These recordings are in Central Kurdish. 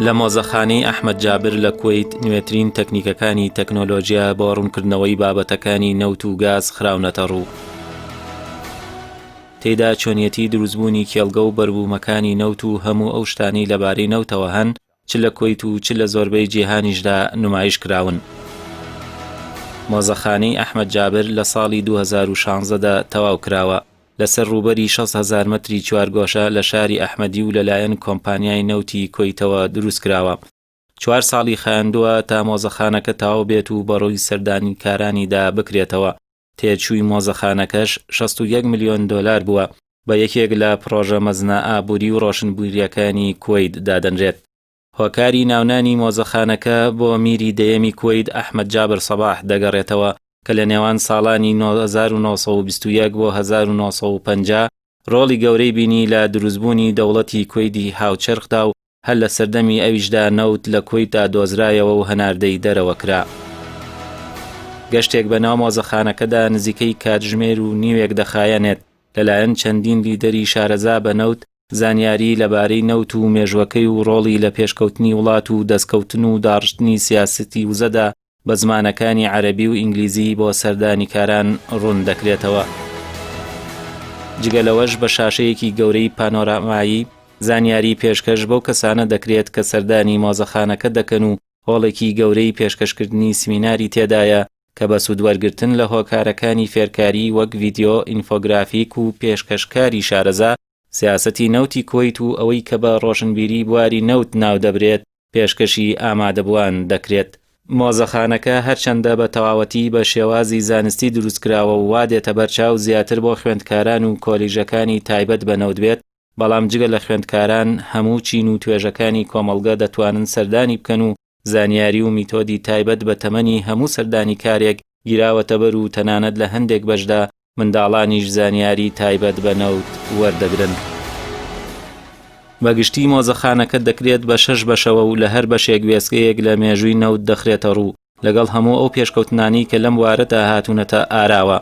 لە مۆزەخانەی ئەحمەد جابر لە کوەیت نوێترین تەکنیکەکانی تەکنۆلۆژیا بۆ ڕوونکردنەوەی بابەتەکانی نەوت و گاز خراونەتە ڕوو. تێیدا چۆنیەتی دروستبوونی کێڵگە و بەروبوومەکانی نەوت و هەموو ئەو شتانەی لەبارەی نەوتەوە هەن چ لە کوەیت و چ لە زۆربەی جیهانیشدا نمایش کراون. مۆزەخانەی ئەحمەد جابر لە ساڵی 2016 دا تەواو کراوە، لەسەر ڕووبەری 60 هەزار مەتری چوارگۆشە لە شاری ئەحمەدی و لەلایەن کۆمپانیای نەوتی کوەیتەوە دروست کراوە. چوار ساڵی خایاندووە تا مۆزەخانەکە تەواو بێت و بەڕووی سەردانیکارانیدا بکرێتەوە. تێچووی مۆزەخانەکەش 61 ملیۆن دۆلار بووە، بە یەکێک لە پڕۆژە مەزنە ئابووری و ڕۆشنبیرییەکانی کوەیت دادەنرێت. هۆکاری ناونانی مۆزەخانەکە بۆ میری دەیەمی کوەیت ئەحمەد جابر سەباح دەگەڕێتەوە کە لە نێوان ساڵانی 1921 بۆ 1950 ڕۆڵی گەورەی بینی لە دروستبوونی دەوڵەتی کوەیتی هاوچەرخدا و هەر لە سەردەمی ئەویشدا نەوت لە کوەیتدا دۆزرایەوە و هەناردەی دەرەوە کرا. گەشتێک بە ناو مۆزەخانەکەدا نزیکەی کاتژمێر و نیوێک دەخایەنێت، لەلایەن چەندین لیدەری شارەزا بە نەوت، زانیاری لەبارەی نەوت و مێژوەکەی و ڕۆڵی لە پێشکەوتنی وڵات و دەستکەوتن و داڕشتنی سیاسەتی وزەدا بە زمانەکانی عەرەبی و ئینگلیزی بۆ سەردانیکاران ڕوون دەکرێتەوە. جگە لەوەش بە شاشەیەکی گەورەی پانۆرامایی زانیاری پێشکەش بەو کەسانە دەکرێت کە سەردانی مۆزەخانەکە دەکەن و هۆڵێکی گەورەی پێشکەشکردنی سمیناری تێدایە کە بە سوودوەرگرتن لە هۆکارەکانی فێرکاری وەک ڤیدیۆ، ئینفۆگرافیک و پێشکەشکاری شارەزا، سیاسەتی نەوتی کوەیت و ئەوەی کە بە ڕۆشنبیری بواری نەوت ناودەبرێت، پێشکەشی ئامادەبووان دەکرێت. مۆزەخانەکە هەرچەندە بە تەواوەتی بە شێوازی زانستی دروستکراوە و وا دێتە بەرچاو زیاتر بۆ خوێندکاران و کۆلیژەکانی تایبەت بە نەوت بێت، بەڵام جگە لە خوێندکاران هەموو چین و توێژەکانی کۆمەڵگە دەتوانن سەردانی بکەن و زانیاری و میتۆدی تایبەت بە تەمەنی هەموو سەردانیکارێک گیراوەتەبەر و تەنانەت لە هەندێک بەشدا منداڵانیش زانیاری تایبەت بە نەوت وەردەگرن. بە گشتی مۆزەخانەکە دەکرێت بە شەش بەشەوە و لە هەر بەشێک وێستگەیەک لە مێژووی نەوت دەخرێتە ڕوو، لەگەڵ هەموو ئەو پێشکەوتنانەی کە لەم بوارەدا هاتوونەتە ئاراوە.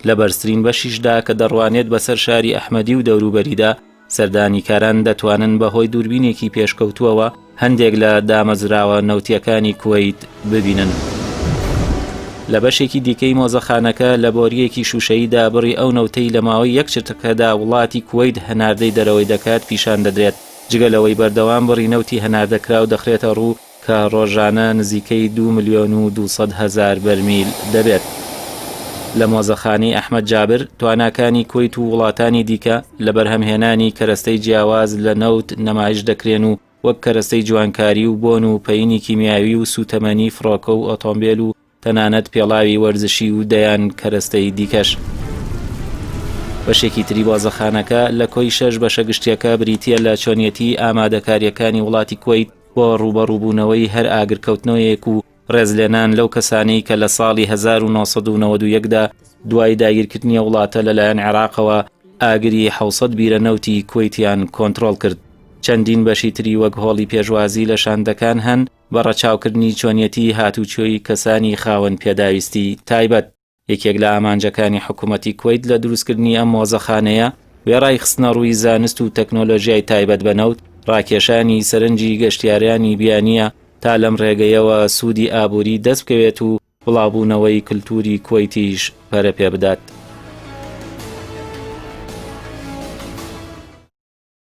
لە بەرزترین بەشیشدا کە دەڕوانێت بەسەر شاری ئەحمەدی و دەوروبەریدا، سەردانیکاران دەتوانن بە هۆی دووربینێکی پێشکەوتووەوە هەندێک لە دامەزراوە نەوتییەکانی کوەیت ببینن. لە بەشێکی دیکەی مۆزەخانەکە لە بۆرییەکی شووشەییدا بڕی ئەو نەوتەی لە ماوەی یەک چرکەدا وڵاتی کوەیت هەناردەی دەرەوەی دەکات پیشان دەدرێت، جگە لەوەی بەردەوام بڕی نەوتی هەناردەکراو دەخرێتە ڕوو کە ڕۆژانە نزیکەی 2,200,000 بەرمیل دەبێت. لە مۆزەخانەی ئەحمەد جابر، تواناکانی کوەیت و وڵاتانی دیکە لە بەرهەمهێنانی کەرەستەی جیاواز لە نەوت نەمایش دەکرێن و وەک کەرەستەی جوانکاری و بۆن و پەینی کیمیاوی و سووتەمەنی فڕۆکە و ئۆتۆمبێل و تەنانەت پێڵاوی وەرزشی و دەیان کەرەستەی دیکەش. بەشێکی تری بازەخانەکە لە کۆی شەش بەشە گشتیەکە بریتییە لە چۆنیەتی ئامادەکارییەکانی وڵاتی کوەیت بۆ ڕووبەڕووبوونەوەی هەر ئاگرکەوتنەوەیەک و ڕێزلێنان لەو کەسانەی کە لە ساڵی 1991 دا دوای داگیرکردنی ئەو وڵاتە لەلایەن عێراقەوە ئاگری 700 بیرە نەوتی کوەیتیان کۆنترۆڵ کرد. چەندین بەشی تری وەک هۆڵی پێشوازی لە شاندەکان هەن بە ڕەچاوکردنی چۆنیەتی هاتوچۆی کەسانی خاوەن پێداویستی تایبەت. یەکێک لە ئامانجەکانی حکوومەتی کوەیت لە دروستکردنی ئەم مۆزەخانەیە، وێڕای خستنەڕووی زانست و تەکنۆلۆژیای تایبەت بە نەوت، ڕاکێشانی سەرنجی گەشتیارانی بیانییە تا لەم ڕێگەیەوە سوودی ئابووری دەست بکەوێت و بڵاوبوونەوەی کلتووری کوەیتیش پەرە پێ بدات.